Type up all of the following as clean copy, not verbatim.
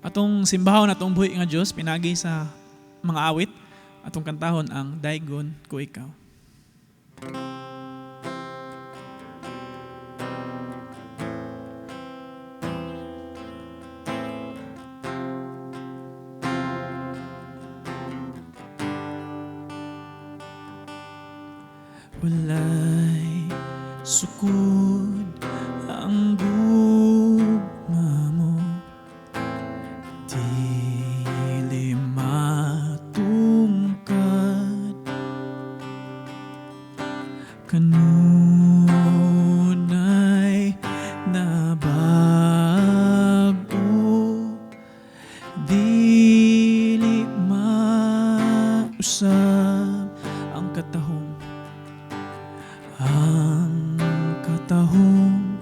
Atong simbahon atong buhi nga Dios pinagi sa mga awit, atong kantahon ang "Daygon Ko Ikaw." Walay sukod ang gugma mo, dili matungkad. Kanunay nabag-o, dili mausab ang katahom, ang katahom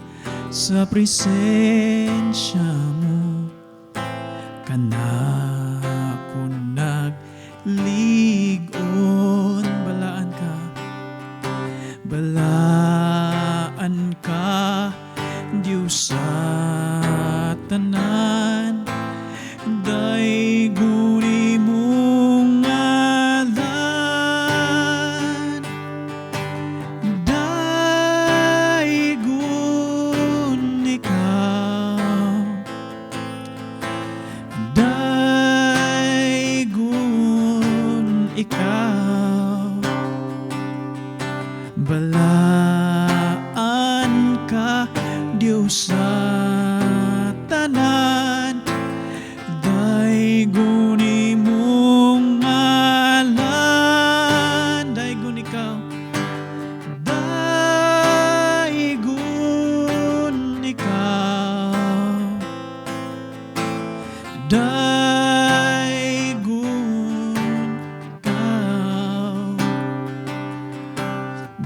sa presensya mo. Kanako naglig-on. Balaan ka, balaan ka, Diyos sa tanan. Daygon imong ngalan. Daygon ikaw, daygon ikaw. Balaan ka, Diyos sa tanan. Daygon imong ngalan. Daygon ikaw, daygon ikaw, daygon ikaw.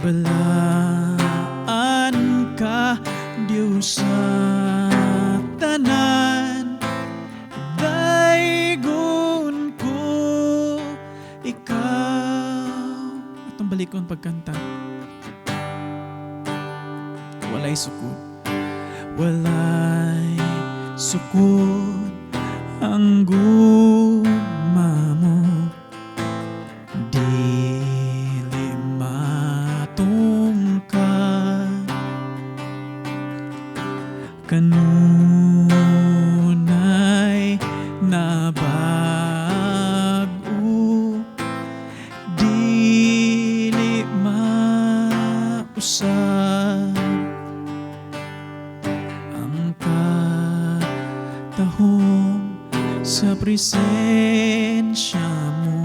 Balaan ka, Diyos sa tanan. Daygon ko ikaw. Atong balikon pagkanta. Walay sukod. Walay sukod ang gugma mo, dili matungkad. Kanunay nabag-o, dili mausab ang katahom sa presensya mo.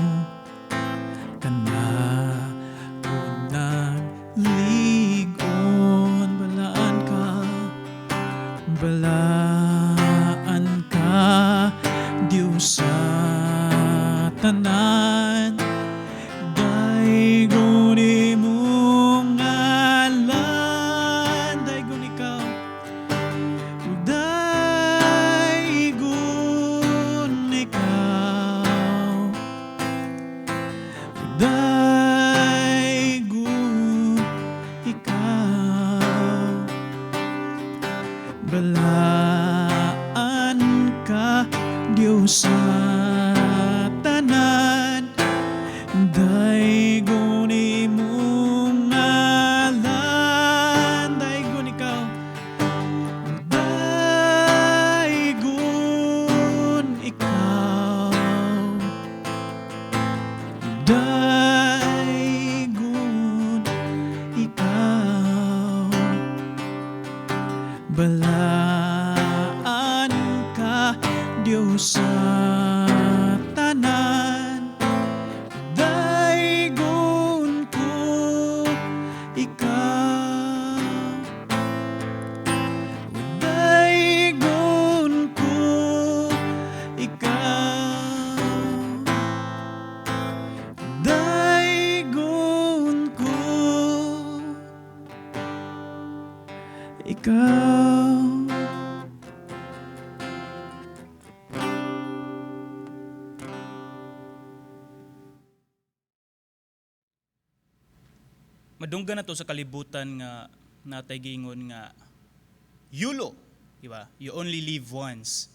Kanako naglig-on. Balaan ka, balaan ka, Diyos sa tanan. Daygon imong ngalan. Daygon ikaw, daygon ikaw, daygon ikaw. Balaan ka, Diyos sa tanan. Daygon imong ngalan. Daygon ikaw, daygon ikaw, daygon ikaw. Balaan ka, Diyos sa tanan. Daygon ko ikaw, daygon ko ikaw, daygon ko ikaw. Madunggan na to sa kalibutan nga natay giingon nga YOLO, di ba? You only live once.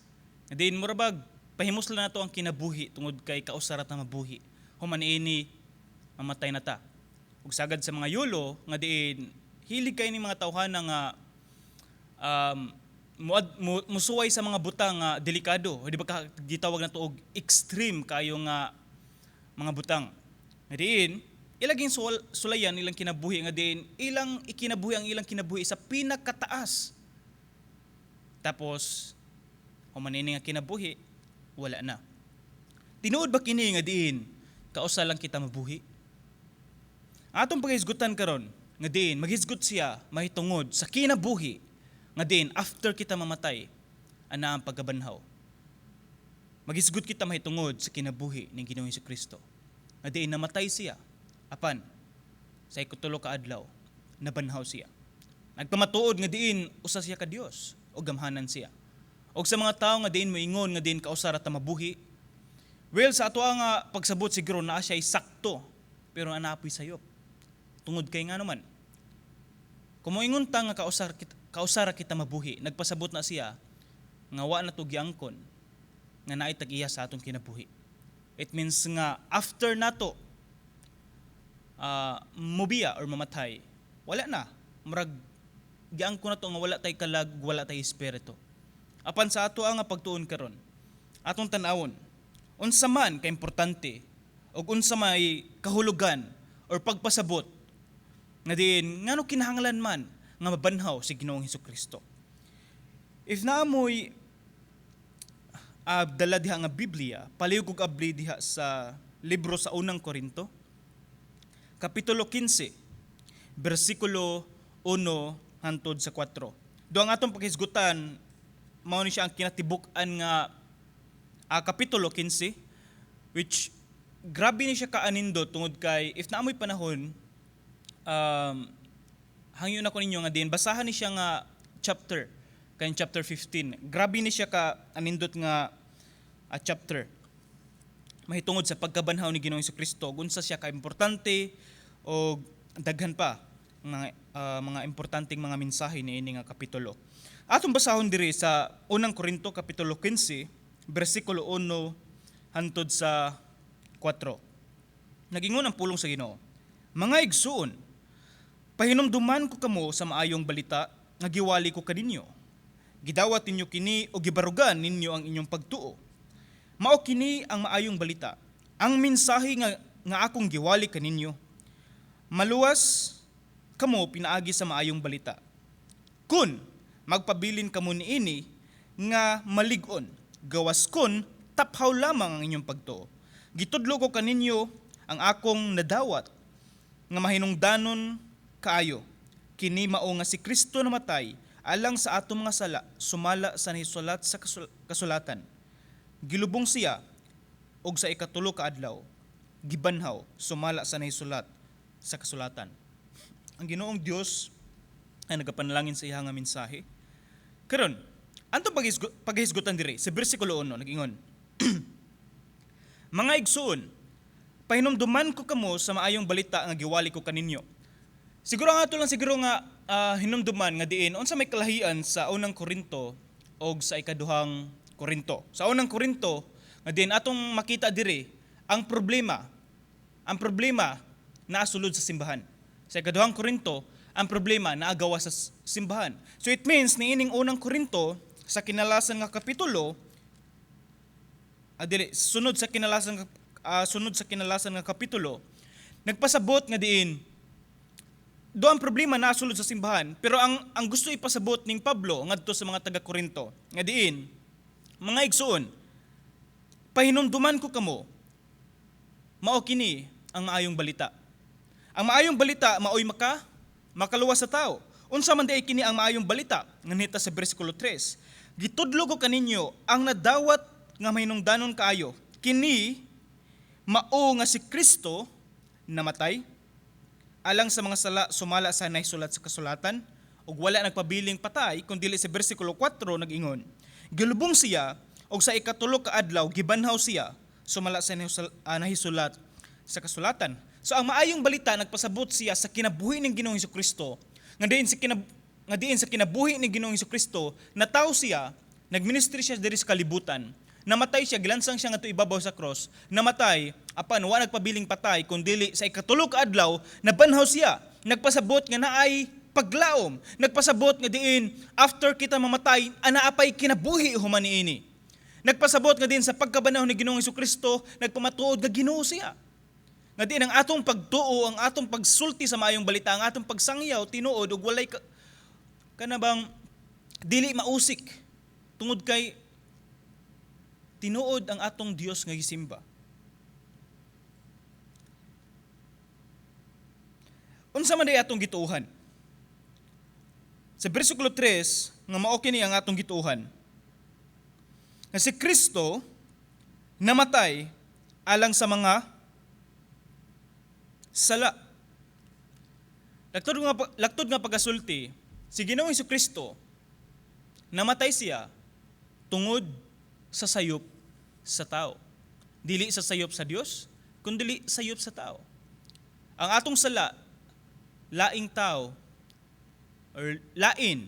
Nga diin mura bag pahimuslan nato ang kinabuhi tungod kay kausa ra ta mabuhi. Human ini mamatay na ta. Ug sagad sa mga YOLO nga diin hilig kay ni mga tawhana nga musuway sa mga butang nga delikado. O di ba ka, gitawag nato og extreme kayo nga mga butang. Nga diin ilaging sulayan ilang kinabuhi nga diin ilang ikinabuhi ang ilang kinabuhi sa pinakataas. Tapos human ini nga kinabuhi, wala na. Tinuod ba kini nga diin kausa lang kita mabuhi? Ang atong paghisgutan karon nga diin maghisgot siya mahitungod sa kinabuhi nga diin after kita mamatay ana ang pagkabanhaw. Maghisgot kita mahitungod sa kinabuhi ning Ginoong Kristo. Nga diin namatay siya apan sa ikatulo ka adlaw nabanhaw siya. Nagpamatuod nga diin usa siya ka Dios o gamhanan siya. Og sa mga tawo nga diin moingon nga diin kausa ra ta mabuhi, well, sa ato nga pagsabot siguro naa siya sakto, pero naa poy sayop. Tungod kay nga naman, kung moingon ta nga kausa ra kita mabuhi, nagpasabot na siya nga wa na to giangkon nga naay tag-iya sa atong kinabuhi. It means nga after nato mubiya or mamatay, wala na. Murag giangkon na to nga wala tay kalag, wala tay espiritu. Apan sa ato nga pagtuon karon, atong tan-awon, unsa man ka importante og unsa may kahulugan or pagpasabot nga diin ngano kinahanglan man nga mabanhaw si Ginoong Hesukristo. If naamoy dala diha nga Biblia, palihog og abli diha sa libro sa Unang Korinto, Kapitulo 15, bersikulo 1 hantod sa 4. Do ang atong paghisgutan, mao ni siya ang kinatibuk-an nga Kapitulo 15, which grabe ni siya kaanindot tungod kay if naamoy panahon, hangyo na ko ninyo nga din basahan ni siya nga chapter kay chapter 15. Grabe ni siya ka anindot nga chapter mahitungod sa pagkabanhaw ni Ginoong Kristo, unsa siya ka importante o daghan pa mga importanteng mga mensahe niini nga kapitulo. Atong basahon diri sa Unang Korinto Kapitulo 15 bersikulo 1 hantod sa 4. Nagingon ang pulong sa Ginoo. "Mga igsuon, pahinumduman ko kamo sa maayong balita nga giwali ko kaninyo. Gidawat ninyo kini o gibarugan ninyo ang inyong pagtuo. Mao kini ang maayong balita, ang mensahe nga akong giwali kaninyo. Maluwas kamo pinaagi sa maayong balita. Kun magpabilin kamo niini nga malig-on, gawas kun taphaw lamang ang inyong pagtuo. Gitudlo ko kaninyo ang akong nadawat nga mahinungdanon kaayo. Kini mao nga si Kristo namatay alang sa atong mga sala sumala sa nahisulat sa kasulatan. Gilubong siya og sa ikatulo ka adlaw gibanhaw sumala sa nahisulat sa kasulatan." Ang Ginoong Dios ay nagapanalangin sa iya nga mensahe. Karon, antong paghisgutan diri sa bersikulo 1, nag-ingon, "Mga igsuon, pahinumduman ko kamo sa maayong balita nga giwali ko kaninyo." Siguro ang ato lang siguro nga hinumduman nga diin unsa may kalahian sa Unang Korinto og sa Ikaduhang Korinto. Sa Unang Korinto nga diin atong makita diri ang problema naa sulod sa simbahan. Sa Ikaduhang Korinto, ang problema naagawa sa simbahan. So it means niining Unang Korinto sa kinalasan nga kapitulo, dili, sunod sa kinalasan nga kapitulo, nagpasabot nga diin do ang problema naa sulod sa simbahan, pero ang gusto ipasabot ning Pablo ngadto sa mga taga Korinto nga diin, "Mga igsuon, pahinumduman ko kamo, mao kini ang maayong balita." Ang maayong balita maoy makaluwas sa tao. Unsa man diay kini ang maayong balita? Nganhita sa bersikulo 3, "Gitudlo ko kaninyo ang nadawat nga mahinungdanon kaayo. Kini mao nga si Kristo namatay alang sa mga sala sumala sa nahisulat sa kasulatan, ug wala nagpabiling patay kun dili sa bersikulo 4 nag-ingon, gilubong siya ug sa ikatulo ka adlaw gibanhaw siya sumala sa nahisulat sa kasulatan." So ang maayong balita nagpasabot siya sa kinabuhi ng Ginoong Kristo nga diin sa kinabuhi ni Ginoong Kristo nataw siya. Nagministry siya diri sa kalibutan. Namatay siya, gilansang siya ngadto ibabaw sa cross. Namatay, apan wa nagpabiling patay, kundili sa ikatulo ka adlaw, nabanhaw siya. Nagpasabot nga naay paglaom. Nagpasabot nga diin after kita mamatay, anaa pay kinabuhi human niini. Nagpasabot nga diin sa pagkabanhaw ni Ginoong Kristo, nagpamatuod nga Ginoo siya. Nga diin ang atong pagtuo, ang atong pagsulti sa maayong balita, ang atong pagsangyaw tinuod ug walay kana bang dili mausik tungod kay tinuod ang atong Dios nga gisimba. Unsa man day atong gituohan? Sa bersikulo 3, nga mao kini ang atong gituohan. Nga si Kristo namatay alang sa mga sala. Laktod nga pagasulti, si Ginoong Kristo namatay siya tungod sa sayop sa tao. Dili sa sayop sa Dios, kundi sayop sa tao. Ang atong sala, laing tao or lain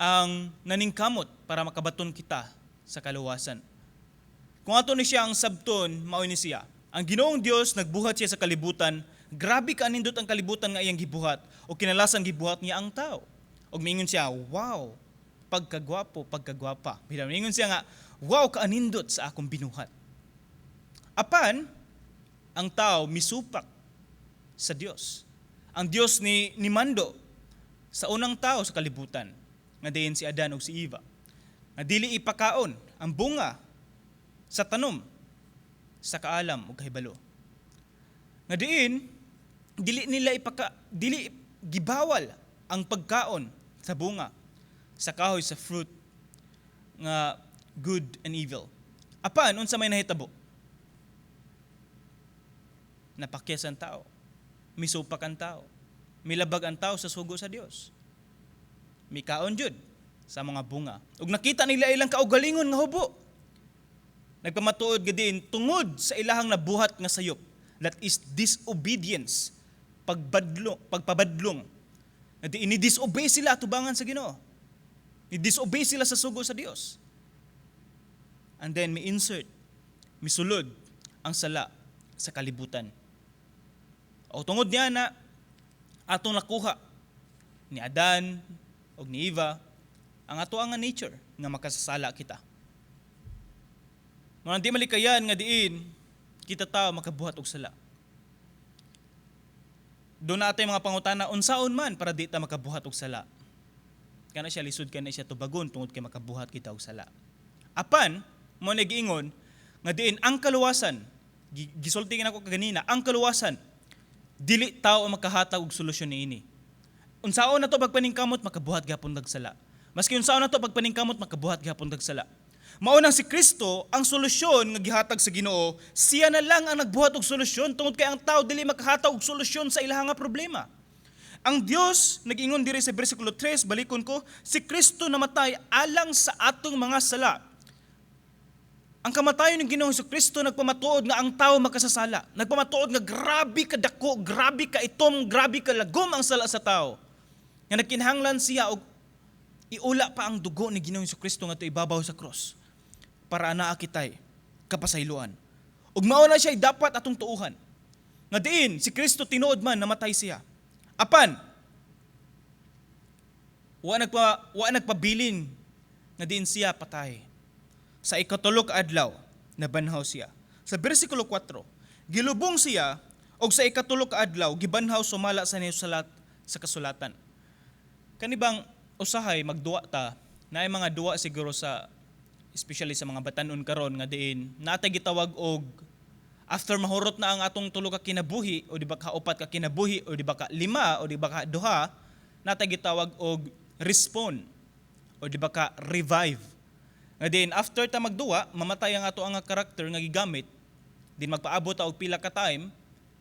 ang naningkamot para makabaton kita sa kaluwasan. Kung ato ni siya ang sabton, mao ni siya. Ang Ginoong Dios nagbuhat siya sa kalibutan, grabe ka anindot ang kalibutan nga iyang gibuhat o kinalasan gibuhat niya ang tao. Og miingon siya, "Wow, pagkagwapo, pagkagwapa." Miingon siya nga, "Wow, kaanindot sa akong binuhat." Apan, ang tao misupak sa Dios. Ang Dios ni mando sa unang tao sa kalibutan, nga diin si Adan ug si Eva, nga dili ipakaon ang bunga sa tanom sa kaalam ug kahibalo. Nga diin dili nila ipaka dili gibawal ang pagkaon sa bunga sa kahoy sa fruit nga good and evil. Apan unsa may nahitabo? Napakyas ang tao. Misupak ang tao. Milabag ang tao sa sugo sa Dios. Mikaon jud sa mga bunga. Ug nakita nila ilang kaugalingon nga hubo. Nagpamatuod gid tungod sa ilahang nabuhat nga sayop, that is disobedience, pagbadlong, pagpabadlong. Nga di ini-disobey sila atubangan sa Ginoo. Ni-disobey sila sa sugo sa Dios. And then mi-insert, misulod ang sala sa kalibutan. O tungod niya na atong nakuha ni Adan o ni Eva ang ato ang nature nga makasasala kita. Mga di malikayan nga diin kita tao makabuhat og sala. Doon na atay mga pangutana unsaon man para di ta makabuhat og sala. Kana siya lisod kana siya tubagon tungod kay makabuhat kita og sala. Apan mo nagiingon nga diin ang kaluwasan, gisulti nako kaganina, ang kaluwasan dili tao ang makahatag og solusyon niini. Unsaon na to pagpaningkamot, makabuhat gihapon tag sala. Maski unsaon na to pagpaningkamot, makabuhat gihapon tag sala. Mao nang si Kristo ang solusyon nga gihatag sa Ginoo, siya na lang ang nagbuhat og solusyon tungod kay ang tao dili makahatag og solusyon sa ilahang nga problema. Ang Dios nag-ingon diri sa bersikulo 3, balikon ko, si Kristo namatay alang sa atong mga sala. Ang kamatayon ng Ginoong Kristo nagpamatuod nga ang tao makasasala. Nagpamatuod nga grabe ka dako, grabe ka itom, grabe ka lagom ang sala sa tao. Nga nagkinahanglan siya og iula pa ang dugo ni Ginoong Kristo ngadto ibabaw sa cross para anaa kitay kapasayloan. Ug mao na siya dapat atong tuuhan. Nga diin si Kristo tinuod man namatay siya. Apan wa nagpabilin nga diin siya patay. Sa ikatulo ka adlaw nabanhaw siya. Sa bersikulo 4, gilubong siya og sa ikatulo ka adlaw gibanhaw sumala sa nisulat sa kasulatan. Kanibang usahay magduwa ta, naay mga duwa siguro sa especially sa mga batan-on karon nga diin natay gitawag og after mahurot na ang atong tulo ka kinabuhi o di ba ka upat ka kinabuhi o di ba ka lima o di ba ka duha, natay gitawag og respawn o di ba ka revive. Nga diin after ta magduwa, mamatay ang ato ang karakter nga gigamit, din magpaabot ta og pila ka time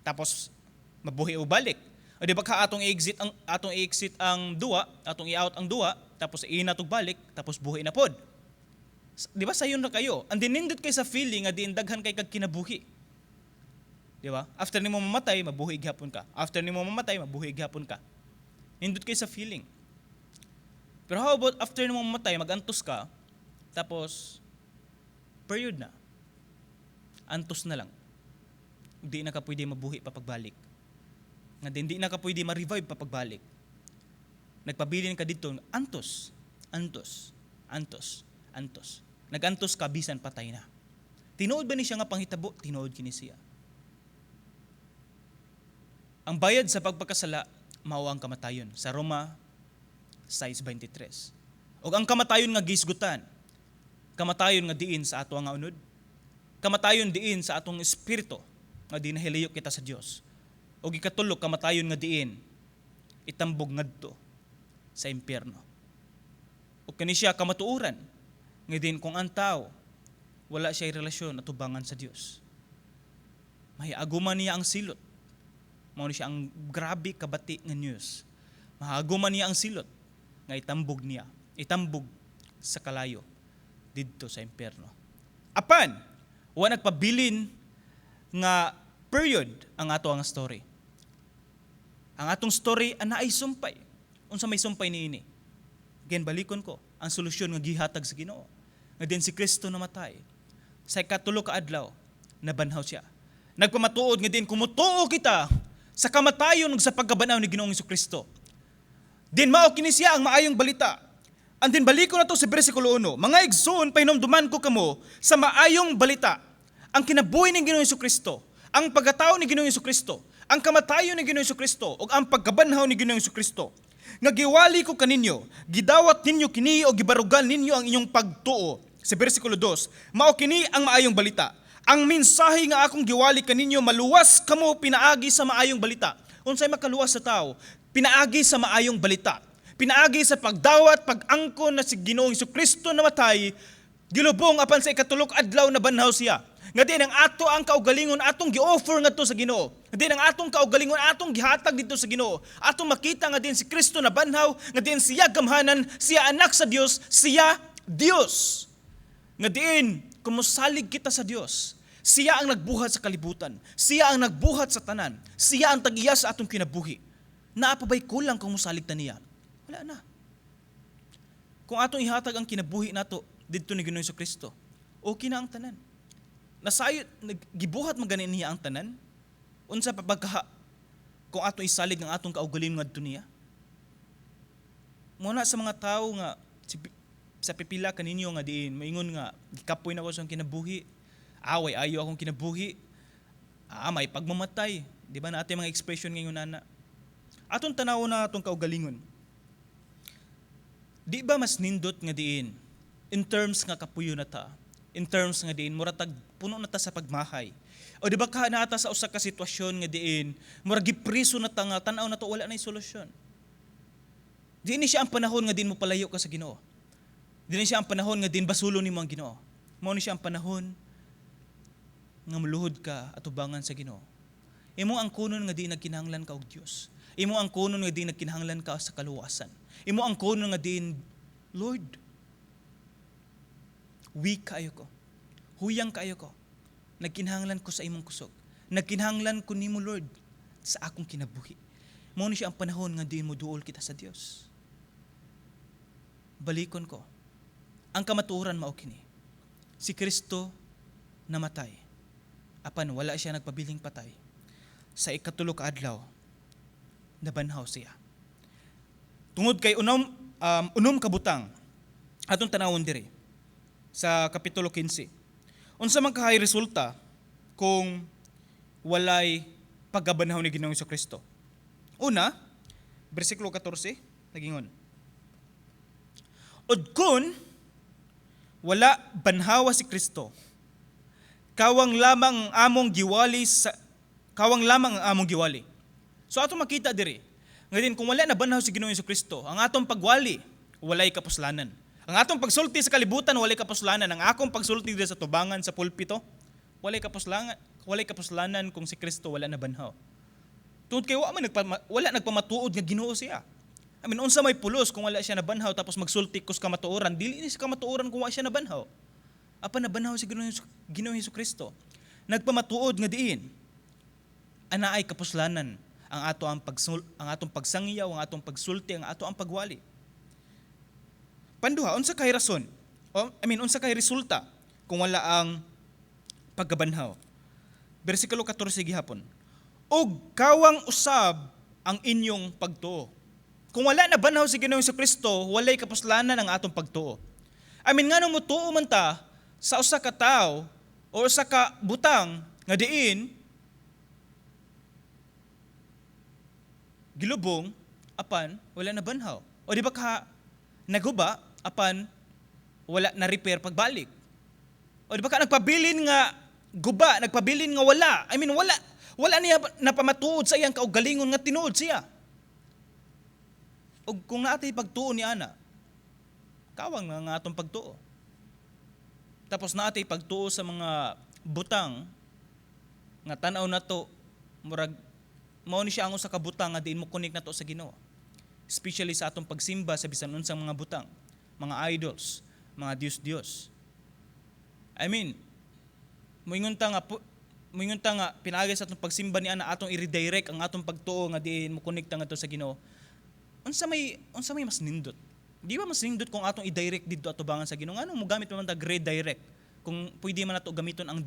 tapos mabuhi o balik. O di ba ka atong i-exit ang duwa, atong i-out ang duwa, tapos iina tug balik, tapos buhi na pod. Di ba sayon na kayo? Ang dinindot kay sa feeling nga diin daghan kay kag kinabuhi. Di ba? After nimo mamatay, mabuhi gihapon ka. After nimo mamatay, mabuhi gihapon ka. Nindot kay sa feeling. Pero how about after nimo mamatay, magantos ka, Tapos period na. Antos na lang. Di na ka pwede mabuhi pa pagbalik. Nga din di na ka pwede ma-revive pa pagbalik. Nagpabilin ka dito, antos, antos, antos, antos. Nagantos ka bisan patay na. Tinuod ba ni siya nga panghitabo? Tinuod kini siya. Ang bayad sa pagpakasala mao ang kamatayon sa Roma 6:23. Ug ang kamatayon nga gisgutan, kamatayon nga diin sa ato nga unod, kamatayon diin sa atong espiritu nga di nahilayo kita sa Dios. Ug ikatulo, kamatayon nga diin itambog ngadto sa impyerno. Ug kani siya kamatuoran nga diin kung ang tao wala siya relasyon atubangan sa Dios, mahiaguman niya ang silot. Mao ni siya ang grabe kabati nga news. Mahaguman niya ang silot nga itambog niya, itambog sa kalayo didto sa impyerno. Apan, wa nagpabilin nga period ang ato ang story. Ang atong story anaay sumpay. Unsa may sumpay niini? Again, balikon ko ang solusyon nga gihatag sa Ginoo. Nga din si Kristo namatay. Sa ikatulo ka adlaw, nabanhaw siya. Nagpamatuod nga din kumutuo kita sa kamatayon ug sa pagkabanhaw ni Ginoong Kristo. Din mao kini siya ang maayong balita. And din balikon na to sa bersikulo 1. "Mga igsoon, pahinumduman ko kamo sa maayong balita." Ang kinabuhi ni Ginoong Kristo, ang pagkatao ni Ginoong Kristo, ang kamatayon ni Ginoong Kristo ug ang pagkabanhaw ni Ginoong Kristo. "Nga giwali ko kaninyo, gidawat ninyo kini o gibarugan ninyo ang inyong pagtuo." Sa bersikulo 2, "Mao kini ang maayong balita. Ang mensahe nga akong giwali kaninyo, maluwas kamo pinaagi sa maayong balita." Unsay makaluwas sa tao? Pinaagi sa maayong balita. Pinaagi sa pagdawat, pag-angkon na si Ginoong Kristo namatay, gilubong, apan sa ikatulok adlaw nabanhaw siya. Nga din ang ato ang kaugalingon atong gi-offer ngadto sa Ginoo. Nga din ang atong kaugalingon atong gihatag didto sa Ginoo. Atong makita nga din si Kristo nabanhaw, nga din siya gamhanan, siya anak sa Dios, siya Dios. Nga diin kumusalig kita sa Dios. Siya ang nagbuhat sa kalibutan. Siya ang nagbuhat sa tanan. Siya ang tag-iya sa atong kinabuhi. Naa pa ba'y kulang kung musalig ta niya? Wala na. Kung atong ihatag ang kinabuhi nato didto ni Ginoong Kristo, okay na ang tanan. Nasayod, gibuhat man gani niya ang tanan. Unsa pa pagkaha kung atong isalig ang atong kaugalingon ngadto niya? Muna sa mga tao nga sa pipila kaninyo nga diin maingon nga gikapoy na ko sa kinabuhi. Away ayo akong kinabuhi. Ah, may pagmamatay. Di ba na ating mga expression ngayon nana? Atong tanaw na atong kaugalingon. Di ba mas nindot nga diin in terms nga kapuyo na ta, in terms nga diin mura tag puno na ta sa pagmahay? O di ba ka naa ta sa usa ka sitwasyon nga diin mura gipriso na ta nga tan-aw na to wala na solusyon? Di ni siya ang panahon nga diin mo palayo ka sa Ginoo. Di ni siya ang panahon nga diin basulo nimo ang Ginoo. Mao ni siya ang panahon nga muluhod ka atubangan sa Ginoo. Imo ang kunon nga di nagkinahanglan ka og Dios. Imo ang kunon nga di nagkinahanglan ka sa kaluwasan. Imo ang kunon nga diin, "Lord, weak kaayo ko. Huyang kaayo ko. Nagkinahanglan ko sa imong kusog. Nagkinahanglan ko nimo, Lord, sa akong kinabuhi." Mao ni siya ang panahon nga diin mo duol kita sa Dios. Balikon ko. Ang kamatuoran mao kini. Si Kristo namatay. Apan wala siya nagpabiling patay. Sa ikatulo ka adlaw, nabanhaw siya. Tungod kay unom ka butang atong tanawon diri sa Kapitulo 15. Unsa man kahay resulta kung walay pagkabanhaw ni Ginoong Kristo? Una, bersikulo 14, nagingon: "Ug kun wala banhawa si Kristo, kawang lamang ang among giwali." So atong makita diri, nga din kung wala na banhaw si Ginoong Kristo, ang atong pagwali walay kapuslanan. Ang atong pagsulti sa kalibutan walay kapuslanan. Ang akong pagsulti diri sa tubangan sa pulpito walay kapuslanan kung si Kristo wala na banhaw. Tungod kay wala nagpamatuod nga Ginoo siya. I mean, unsa may pulos kung wala siya nabanhaw tapos magsulti ko sa kamatuoran? Dili ni sa kamatuoran kung wala siya nabanhaw. Apan nabanhaw si Ginoong Hesus Kristo. Nagpamatuod nga diin anaay kapuslanan ang atong pagsangyaw, ang atong pagsulti, ang ato ang pagwali. Panduha, unsa kay rason? O, I mean, unsa kay resulta kung wala ang pagkabanhaw? Bersikulo 14 gihapon. "Ug kawang usab ang inyong pagtuo." Kung wala na banhaw si Ginoong Kristo, walay kapuslanan ang atong pagtuo. I mean, ngano motuo man ta sa usa ka tawo o usa ka butang nga diin gilubong apan wala na banhaw? O di ba ka naguba apan wala na repair pagbalik? O di ba ka nagpabilin nga guba, nagpabilin nga wala? I mean, wala niya napamatuod sa iyang kaugalingon nga tinuod siya. Og kung naatay pagtuo ni ana, kawang na nga atong pagtuo. Tapos naatay pagtuo sa mga butang nga tan-aw nato murag mao ni siya ang usa ka butang nga diin mo connect nato sa Ginoo. Especially sa atong pagsimba sa bisan unsang mga butang, mga idols, mga Dios-Dios. I mean, moingon ta nga pinaagi sa atong pagsimba ni ana, atong i-redirect ang atong pagtuo nga diin mo connect ngadto sa Ginoo. Unsa may mas nindot? Di ba mas nindot kung atong i-direct didto atubangan sa Ginoo? Ngano mo gamit man tag redirect kung pwede man nato gamiton ang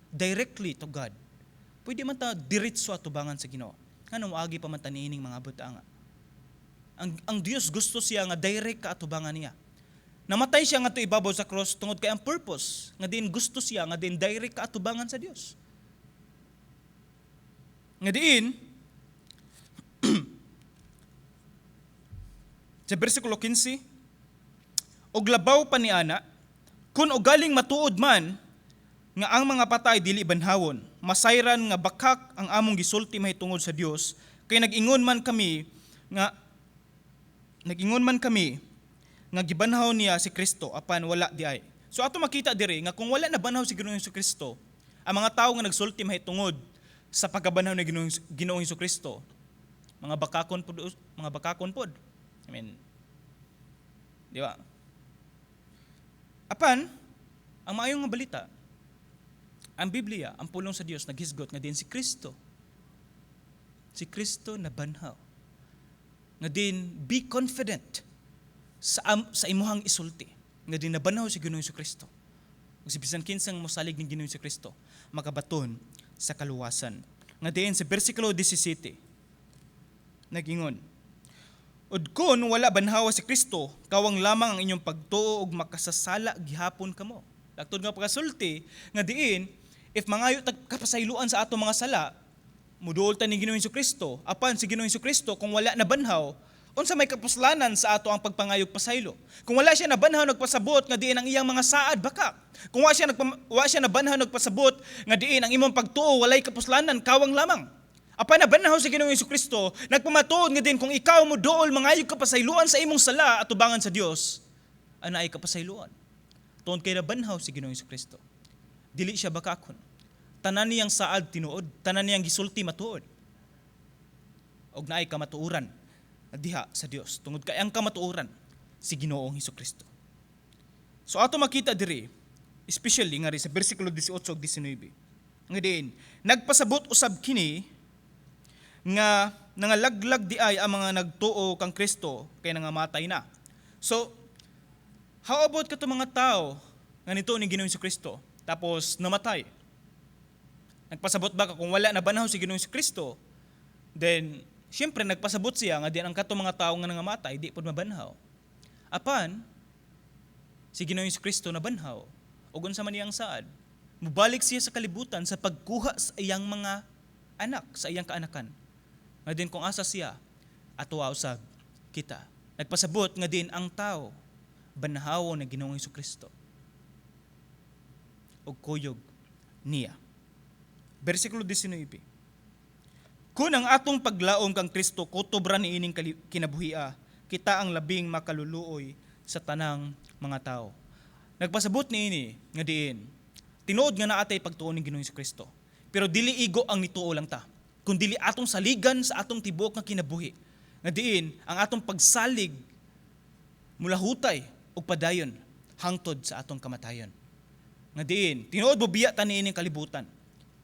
directly to God? Pwede man ta diretso atubangan sa Ginoo. Ngano moagi pa man ta niining mga butanga? Ang Dios, gusto siya nga direct ka atubangan niya. Namatay siya ngadto ibabaw sa cross tungod kay ang purpose nga diin gusto siya nga diin direct ka atubangan sa Dios. Nga diin sa bersikulo 15, "Og labaw pa ni ana, kun ugaling matuod man nga ang mga patay dili banhawon, masayran nga bakak ang among gisulti mahitungod sa Dios, kay nag-ingon man kami nga gibanhaw niya si Kristo apan wala di ay." So ato makita diri nga kung wala na banhaw si Ginoong Kristo, ang mga tawo nga nagsulti mahitungod sa pagkabanhaw ni Ginoong Kristo, mga bakakon pod, mga bakakon pod. I mean, di ba? Apan ang maayong nga balita, ang Biblia, ang pulong sa Dios, naghisgot nga diin si Kristo. Si Kristo nabanhaw. Nga diin be confident sa imuhang isulti nga diin nabanhaw si Ginoong Kristo. Ug si bisan kinsang mosalig ni Ginoong Kristo makabaton sa kaluwasan. Nga diin sa bersikulo 17 nagingon, "Ug kun wala banhawa si Kristo, kawang lamang ang inyong pagtuo ug makasasala gihapon kamo." Laktod nga pagkasulti nga diin if mangayo tag kapasayloan sa ato mga sala, muduol ta ni Ginoong Kristo, apan si Ginoong Kristo kung wala na banhaw, unsa may kapuslanan sa ato ang pagpangayog pasaylo? Kung wala siya nabanhaw, nagpasabot nga diin ang iyang mga saad bakak. Kung wa siya nabanhaw, nagpasabot nga diin ang imong pagtuo walay kapuslanan, kawang lamang. Apan nabanhaw si Ginoong Kristo, nagpamatuod nga diin kung ikaw mo dool mangayog kapasayloan sa imong sala atubangan sa Dios, ana ay kapasayloan. Tuon kay nabanhaw si Ginoong Kristo. Dili siya bakakon. Tanan niyang saad tinuod, tanan niyang gisulti matuod. Og naay kamatuoran diha sa Dios tungod kay ang kamatuoran si Ginoong Kristo. So ato makita diri, especially nga ri sa bersikulo 18 ug 19, nga diin nagpasabot usab kini nga nangalaglag di ay ang mga nagtuo kang Kristo kay nangamatay na. So how about kato mga tao nga nituo ni Ginoong Kristo tapos namatay? Nagpasabot ba ka kung wala na banhaw si Ginoong Kristo, then siyempre nagpasabot siya nga diin ang kato mga tao nga nangamatay di pod mabanhaw. Apan si Ginoong Kristo nabanhaw ug unsa man iyang saad? Mubalik siya sa kalibutan sa pagkuha sa iyang mga anak, sa iyang kaanakan. Nga diin kung asa siya, atuwa usab kita. Nagpasabot nga diin ang tao banhawo na Ginoong Kristo ug kuyog niya. Bersikulo 19. "Kung ang atong paglaom kang Kristo kutob ra niining kinabuhia, kita ang labing makaluluoy sa tanang mga tao." Nagpasabot niini nga diin tinuod nga naa tay pagtuo ning Ginoong Kristo. Pero dili igo ang nituo lang ta, kun dili atong saligan sa atong tibuok nga kinabuhi. Nga diin ang atong pagsalig mulahutay ug padayon hangtod sa atong kamatayon. Nga diin tinuod mobiya ta niining kalibutan,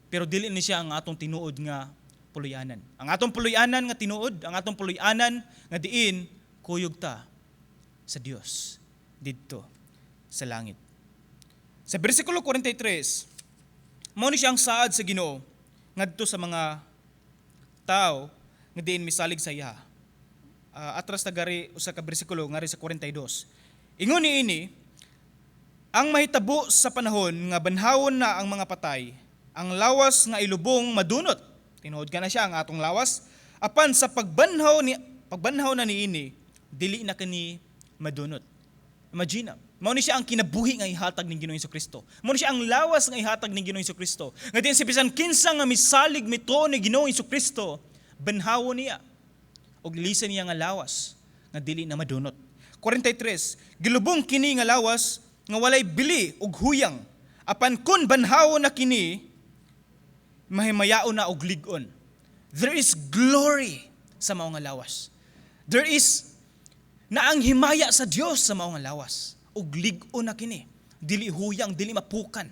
pero dili ni siya ang atong tinuod nga puloy-anan. Ang atong puloy-anan nga tinuod, ang atong puloy-anan nga diin kuyog ta sa Dios didto sa langit. Sa bersikulo 43, mao ni siya ang saad sa Ginoo ngadto sa mga tao nga diin misalig sa iya. Atras ta gari usa ka bersikulo, ngari sa 42. Ingon ni ini, ang mahitabo sa panahon nga banhawon na ang mga patay, ang lawas nga ilubong madunot. Tinuod ka na siya ang atong lawas. Apan sa pagbanhaw na niini, dili na kani madunot. Imagine, mao ni siya ang kinabuhi nga ihatag ning Ginoong Kristo. Mao ni siya ang lawas nga ihatag ning Ginoong Kristo. Nga diin sa bisan kinsa nga misalig, mituo ni Ginoong Kristo, banhawon niya og ilisan niya nga lawas nga dili na madunot. 43, gilubong kini nga lawas nga walay bili ug huyang. Apan kun banhawon na kini, mahimayaon na og lig-on. There is glory sa mao nga lawas. There is na ang himaya sa Dios sa mao nga lawas. Ug lig-on na kini. Dili huyang, dili mapukan.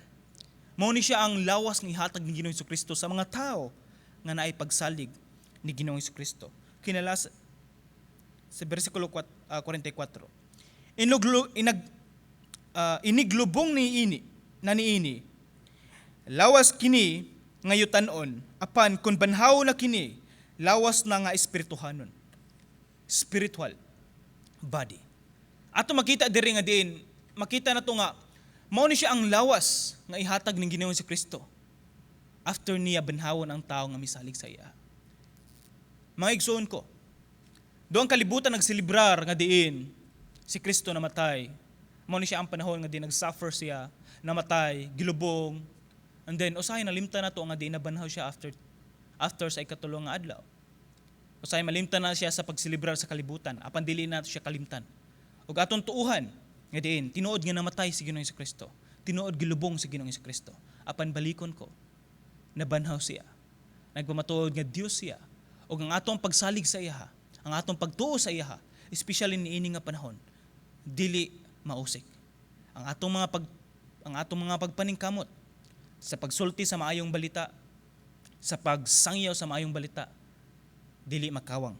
Mao ni siya ang lawas nga ihatag ni Ginoong Kristo sa mga tao nga naay pagsalig ni Ginoong Kristo. Kinalas sa bersikulo 44. Inuglo, inag, iniglubong ni ini na niini, lawas kini nga yutanon, apan kun banhaw na kini, lawas na nga espirituhanon. Spiritual body. Ato makita diri nga diin, makita na to nga mao ni siya ang lawas nga ihatag ning Ginoong si Kristo after niya banhawon ang tao nga misalig sa iya. Mga igsoon ko, do ang kalibutan nagselebrar nga diin si Kristo namatay. Mao ni siya ang panahon nga diin nag-suffer siya, namatay, gilubong, and then usahay nalimtan na to nga diin nabanhaw siya after after sa ikatulo nga adlaw. Usahay malimtan na siya sa pagselebrar sa kalibutan, apan dili na siya kalimtan. Ug atong tuuhan nga diin tinuod nga namatay si Ginoong Kristo. Tinuod gilubong si Ginoong Kristo. Apan balikon ko, nabanhaw siya. Nagpamatuod nga Dios siya. Ug ang atong pagsalig sa iya, ang atong pagtuo sa iya, especially niini nga panahon, dili mausik. Ang atong mga pagpaningkamot sa pagsulti sa maayong balita, sa pagsangyaw sa maayong balita, dili makawang.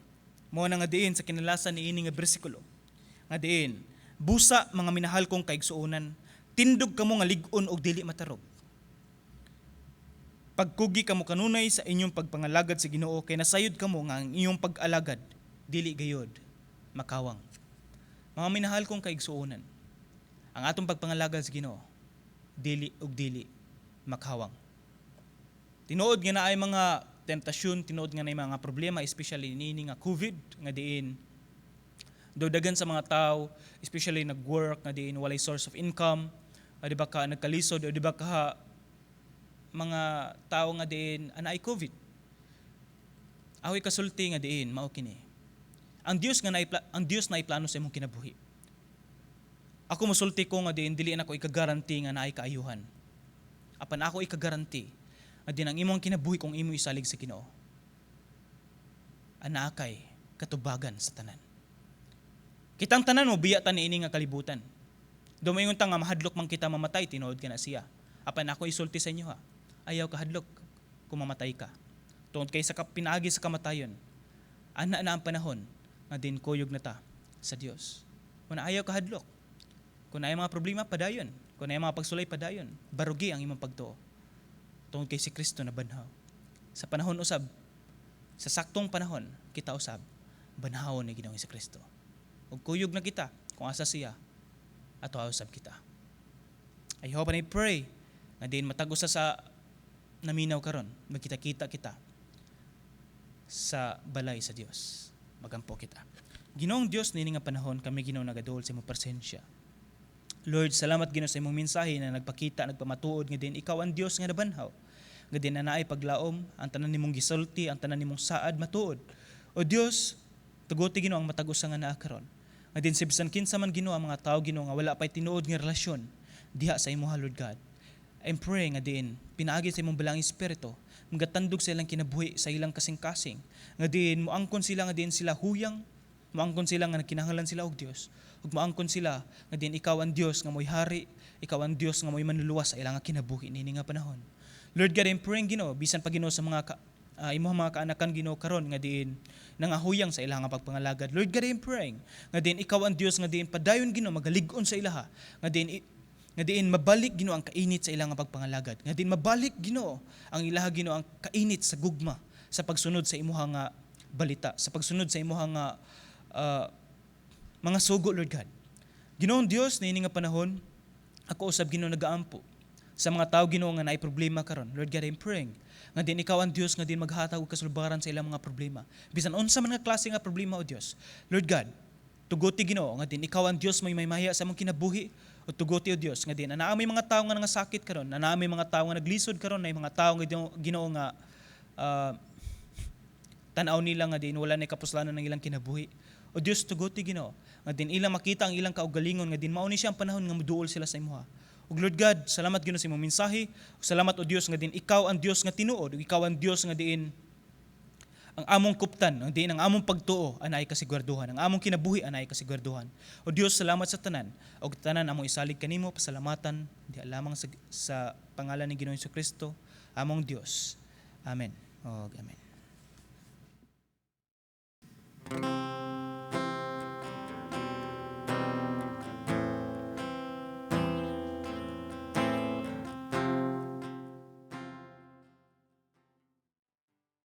Mao na nga diin sa kinalasan niini nga bersikulo, nga diin, busa, mga minahal kong kaigsuonan, tindog kamo nga lig-on og dili matarog. Pagkugi kamo kanunay sa inyong pagpangalagad sa Ginoo kay nasayod kamo nga ang inyong pag-alagad dili gayod makawang. Mga minahal kong kaigsuonan, ang atong pagpangalagad sa Ginoo dili ug dili makawang. Tinuod nga naay mga tentasyon, tinuod nga naay mga problema, especially niini nga COVID nga diin daw dagan sa mga tao, especially nag-work nga diin walay source of income, o di ba ka nagkalisod, o di ba ka mga tao nga diin anaay COVID. Ako'y kasulti nga diin mao kini. Ang Dios na plano sa imong kinabuhi. Ako mosulti ko nga diin dili na ko ikagaranti nga naay kaayuhan. Apan ako ikagaranti nga diin ang imong kinabuhi, kung imo isalig sa Ginoo, anaa kay katubagan sa tanan. Kitang tanan mo biya ta niini nga kalibutan. Dumayon ta nga mahadlok man kita mamatay, tinuod ka na siya. Apan ako isulti sa inyo ha, ayaw kahadlok kung mamatay ka. Tungod kay sa pinaagi sa kamatayon, ana na ang panahon nga din kuyog na ta sa Dios. Kung ayaw kahadlok, kung naay mga problema, padayon. Kung naay mga pagsulay, padayon. Barugi ang imong pagtuo. Tungod kay si Kristo na banhaw. Sa panahon usab, sa saktong panahon, kita usab, banhawon ni Ginoong Kristo. Ug kuyog na kita kung asa siya, ato usab kita. I hope and I pray nga din matag usa sa naminaw karon, magkita-kita kita sa balay sa Dios. Magampo kita. Ginoong Dios, niini nga panahon kami, Ginoo, nagaduol sa imong presensya. Lord, salamat, Ginoo, sa imong mensahe na nagpakita, nagpamatuod nga din ikaw ang Dios nga nabanhaw. Nga din na naay paglaom, ang tanan nimong gisulti, ang tanan nimong saad matuod. O Dios, tuguti, Ginoo, ang matag usa nga naa karon. Nga din sa bisan kinsa man, Ginoo, ang mga tao, Ginoo, nga wala pay tinuod nga relasyon diha sa imo, Lord God. I'm praying nga diin pinaagi sa imong Balaang Espiritu magatandog sa ilang kinabuhi, sa ilang kasing-kasing, nga diin moangkon sila nga diin sila huyang, moangkon sila nga nagkinahanglan sila og Dios, ug moangkon sila nga diin ikaw ang Dios nga mo'y hari, ikaw ang Dios nga mo'y manluluwas sa ilang kinabuhi niini nga panahon. Lord God, I'm praying, Ginoo, bisan pa, Ginoo, sa mga imuhang mga kaanakan, Ginoo, karon nga diin nangahuyang sa ilang nga pagpangalagad. Lord God, I am praying nga diin ikaw ang Dios nga diin padayon, Ginoo, magalig-on sa ilaha, nga diin mabalik, Ginoo, ang kainit sa ilang nga pagpangalagad, nga diin mabalik, Ginoo, ang ilaha, Ginoo, ang kainit sa gugma sa pagsunod sa imuha nga balita, sa pagsunod sa imuha nga mga sugo, Lord God. Ginoong Dios, niini nga panahon, ako usab, Ginoo, nagaampo sa mga tao, Ginoo, nga naay problema karon. Lord God, I'm praying nga din ikaw ang Dios nga din maghatag og kasulbaran sa ilang mga problema. Bisan unsa man nga klase nga problema, o Dios. Lord God, tuguti, Ginoo, nga din ikaw ang Dios may maya sa among kinabuhi. O tuguti, o Dios, nga din naa may mga tao nga nangasakit karon, naa may mga tao nga naglisod karon, na mga tao nga Ginoo nga tan-aw nila nga din wala na kapuslanan ng ilang kinabuhi. O Dios, tuguti, Ginoo, nga din ilang makita ang ilang kaugalingon nga din mao ni siya ang panahon nga moduol sila sa imuha. Ug Lord God, salamat, Ginoo, sa imong mensahe. Ug salamat, o Dios, nga din ikaw ang Dios nga tinuod, ug ikaw ang Dios nga diin ang among kuptan, ang diin ang among pagtuo anay kasiguraduhan, ang among kinabuhi anay kasiguraduhan. O Dios, salamat sa tanan. Og tanan among isalig kanimo, pasalamatan di lamang sa pangalan ni Ginoong Kristo, among Dios. Amen. Og amen.